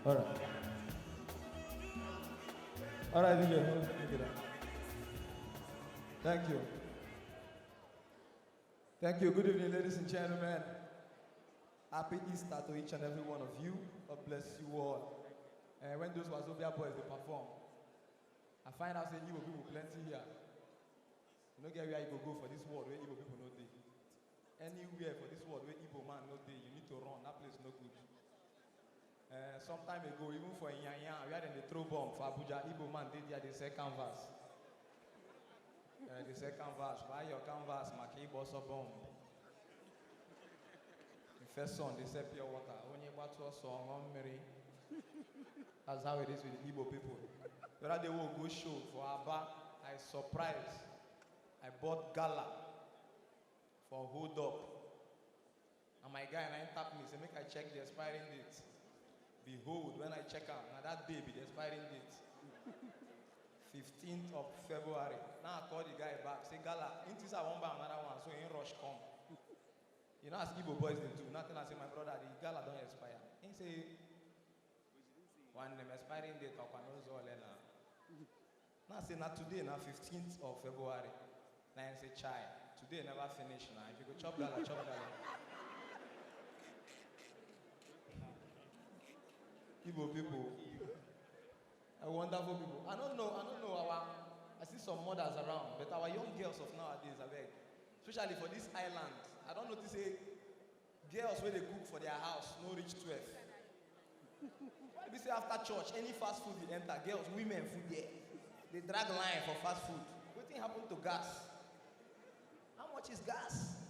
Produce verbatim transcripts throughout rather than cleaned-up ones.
All right. All right, D J. Thank you. Thank you. Good evening, ladies and gentlemen. Happy Easter to each and every one of you. God bless you all. And when those Wazobia boys they perform, I find out say Igbo people plenty here. You no get where you go go for this world where Igbo people no dey. Anywhere for this world where Igbo man no dey, you need to run. That place no good. Uh, some time ago, even for Inyanya, where dem dey throw bomb for Abuja, Igbo man dey there dey sell canvas. Uh, dey sell canvas, buy your canvas, maka ịgba ọsọ bomb. The first son dey sell pure water. Onye gbatu ọsọ ṅụọ mmiri. That's how it is with the Igbo people. The other day we go show for Aba, I surprise. I bought gala for hold up. And my guy na him tap me say make I check the expiring date. Behold, when I check am, na that day be the expiring date. Fifteenth of February. Now I call the guy back say gala, him think say I wan buy another one, so he rush come. You know as Igbo boys dey do. Now tell am say my brother, the gala don expire. He say one name expiring date ọkwa n'ụzọ ole na. Now say na today na fifteenth of February. Na him say chai, today never finish na. If you go chop gala, chop gala. Igbo people are wonderful people. I don't know, I don't know our, I see some mothers around, but our young girls of nowadays, I beg, especially for this island, I don't notice say girls wey dey cook for their house no reach twelve. Why be say after church, any fast food you enter, girls, women food there. They drag line for fast food. Wetin happen to gas? How much is gas?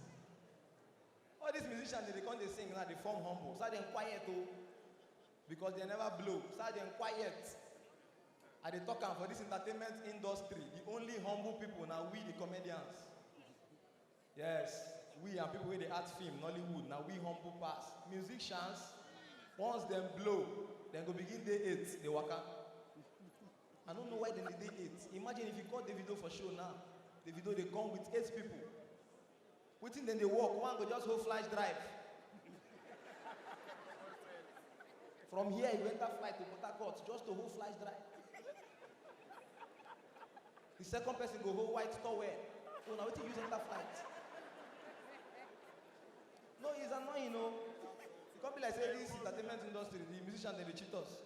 All these musicians they come dey sing now, they form humble. So dem quiet o, because they never blow. So dem quiet. I dey talk am for this entertainment industry. The only humble people na we the comedians. Yes, we and people wey dey act film, Nollywood, na we humble pass. Musicians, once dem blow, dem go begin dey hate, dey waka. I no know why dem dey dey hate. Imagine if you call Davido for show now, Davido dey come with eight people. Wetin dem dey work? One go just hold flash drive. From here, you enter flight to Port Harcourt just to hold flash drive. The second person go hold white towel. So na wetin use enter flight? No, it's annoying o. E come be like say this entertainment industry, the musicians dem dey cheat us.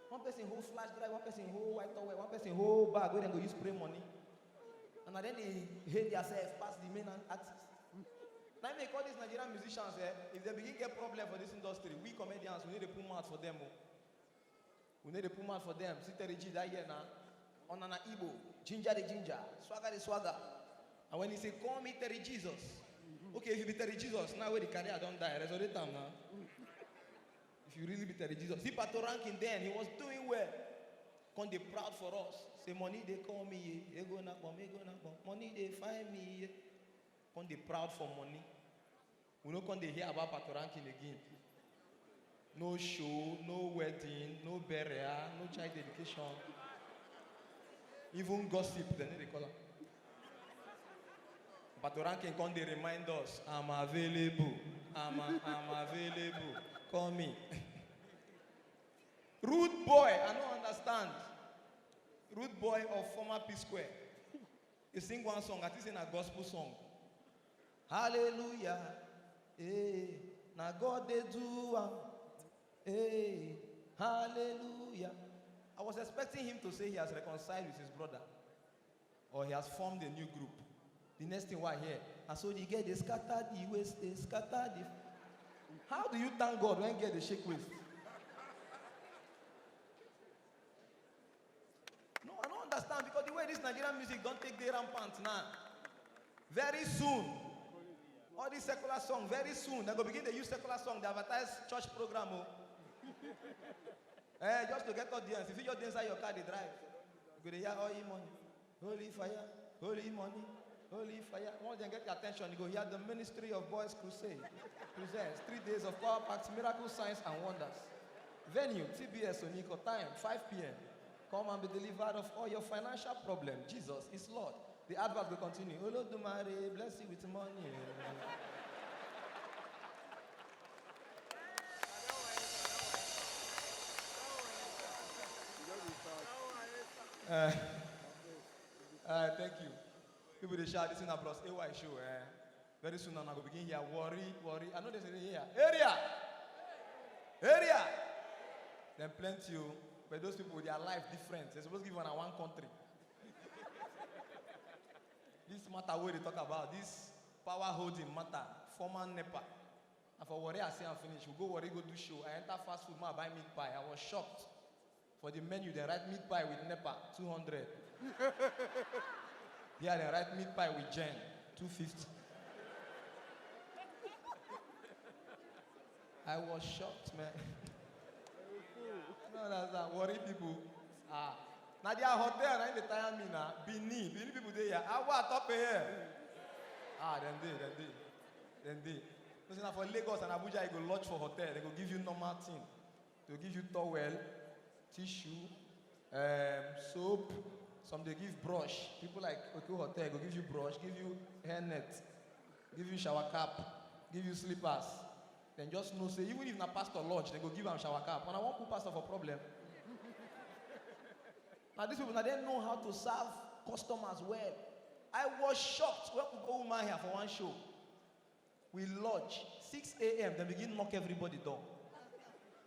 One person hold flash drive, one person hold white towel, one person hold bag wey dem go use spray money. And na dem dey hate theirself pass the main artist. Na im make all these Nigerian musicians, eh, if dem begin get problem for this industry, we comedians, we no dey put mouth for them o. We no dey put mouth for them. See Terry G that year na. Ona na Igbo, ginger the ginger, swagger the swagger. And when he say, "Call me Terry Jesus." Okay, if you be Terry Jesus, now wey the career don die, resurrect am now. If you really be Terry Jesus. See Pato Ranking then, he was doing well. Come dey proud for us. Say, "Money dey call me, yeah. Ego na bom, ego na bom. Money dey find me, yeah." Come dey proud for money. We no come dey hear about Pato Ranking again. No show, no wedding, no burial, no child dedication. Even gossip, dem no dey call am. Pato Ranking come dey remind us, "I'm available, I'm, a, I'm available, call me." Rude boy, I no understand. Rude boy of former P Square. He sing one song, I think say na gospel song. Hallelujah, eh, na God dey do am, eh, hallelujah. I was expecting him to say he has reconciled with his brother or he has formed a new group. The next thing wey I hear, "And so the girl dey scatter the waist, dey scatter the." How do you thank God when girl dey shake waist? No, I don't understand, because the way this Nigerian music don take dey rampant now, very soon, all this secular song, very soon, dem go begin dey use secular song dey advertise church program o. Eh, just to get audience, if you just dey inside your car dey drive, you go dey hear, "Holy money, holy fire, holy money, holy fire." Once dem get your attention, you go hear, "The Ministry of Boys Crusade presents three days of power-packed miracle, signs and wonders. Venue, T B S Oniko. Time, five p.m. Come and be delivered of all your financial problem. Jesus is Lord." The advert will continue. "Olodumare bless you with money." Uh, uh, thank you. People dey shout this in a Bros A Y show. Eh? Very soon now, I go begin here. Worry, worry. I know they say here. Area! Area! Then plenty, oh, but those people, their life different. They're supposed to give one one country. This matter wey dey talk about, this power holding matter, former NEPA. And for Warri, I see am finish. We go Warri, go do show. I enter fast food, ma buy meat pie. I was shocked. For the menu, they write meat pie with NEPA, two hundred. Here, they write meat pie with Jen, two fifty. I was shocked, man. No, that's not Warri people. Ah, now their hotel, na im dey tire me now. Benin, Benin people dey here. Awa top here. Ah, then they, then they, then they. Listen, now for Lagos and Abuja, you go lodge for hotel. They go give you normal thing. They go give you towel, tissue, um, soap. Some they give brush. People like Oku Hotel go give you brush, give you hairnet, give you shower cap, give you slippers. Then just know say even if na pastor lodge, they go give am shower cap. And I won't put pastor for problem. Now these people, now they know how to serve customers well. I was shocked when we go woman here for one show. We lodge six a.m., then begin knock everybody door.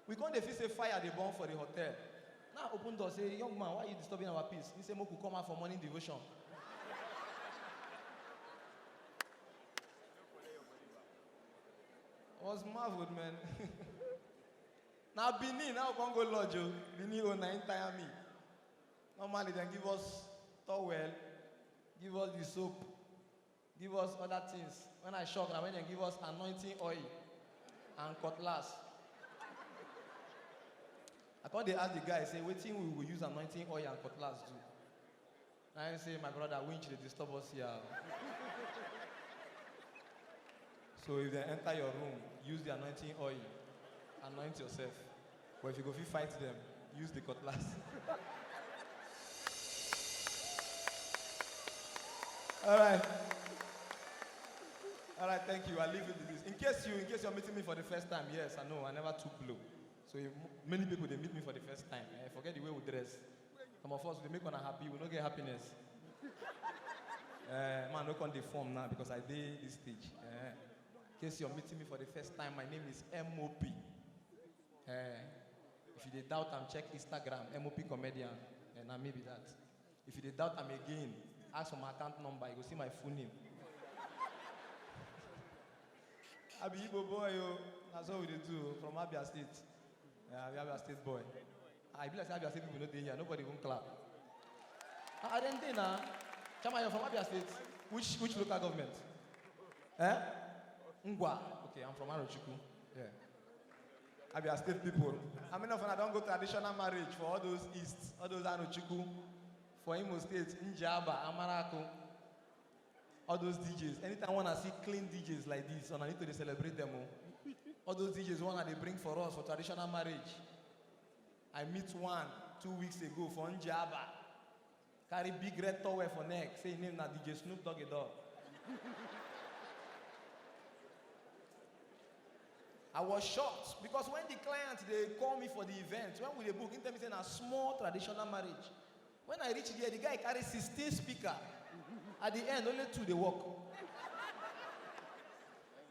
We come dey feel say fire dey burn for the hotel. Now open door, say, "Young man, why are you disturbing our peace?" He say, "Make we come out for morning devotion." I was marveled, man. Now Benin, now we come go lodge, oh. Benin, oh, na im tire me. Normally, they give us towel, give us the soap, give us other things. When I shock, now when they give us anointing oil and cutlass. I come dey ask the guy, say, "Wetin we go use anointing oil and cutlass do?" Na him say, "My brother, winch dey disturb us here." So if they enter your room, use the anointing oil, anoint yourself. But if you go fit fight them, use the cutlass. All right. All right, thank you. I leave you with this. In case you, in case you're meeting me for the first time, yes, I know I never took blow. So if m- many people, they meet me for the first time. Eh, forget the way we dress. Some of us, we dey make una happy, we no get happiness. Eh, man, no come dey form now because I dey this stage. Eh, in case you're meeting me for the first time, my name is M O P. Eh, if you dey doubt am, check Instagram, M O P comedian. Eh, na me be that. If you dey doubt am again, ask for my account number, you go see my full name. I be Igbo boy, oh. That's what we dey do, oh, from Abia State. Yeah, I be Abia State boy. Ah, e be like say Abia State people no dey here. Nobody even clap. Ah, I didn't think now. Chama, you're from Abia State. Which which local government? Eh? Ngwa. Okay, I'm from Arochukwu. Yeah. Abia State people. How many of una don go traditional marriage for all those East, all those Arochukwu, for Imo State, Njaba, Amaraku? All those D Js. Anytime I wanna see clean D Js like this, and I need to dey celebrate them, oh. All those D Js wanna dey bring for us for traditional marriage. I meet one two weeks ago for Njaba. Carry big red towel for neck. Say him name na D J Snoop Doggy Dogg. I was shocked because when the client they call me for the event, when we dey book, he tell me say na small traditional marriage. When I reach there, the guy carry sixteen speaker. At the end, only two dey work.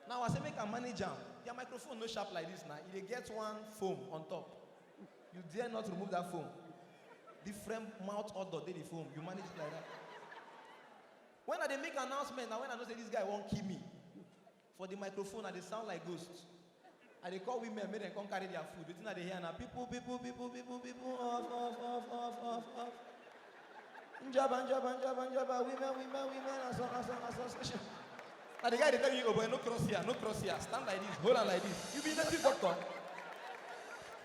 Now I say make I manage am. Their microphone no sharp like this now. E dey get one foam on top. You dare not remove that foam. Different mouth odor dey the foam. You manage it like that. When I dey make announcement, now when I know say this guy won't kill me. For the microphone, I dey sound like ghost. I dey call women, make dem come carry their food. Wetin I dey hear na people, people, people, people, people, off, off, off, off, off, off. Njaba, njaba, njaba, njaba, women, women, women, aso-, aso-, association. And the guy dey tell me, "Oh boy, no cross here, no cross here. Stand like this, hold on like this." You be native doctor.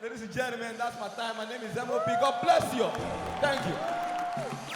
Ladies and gentlemen, that's my time. My name is M O P. God bless you. Thank you.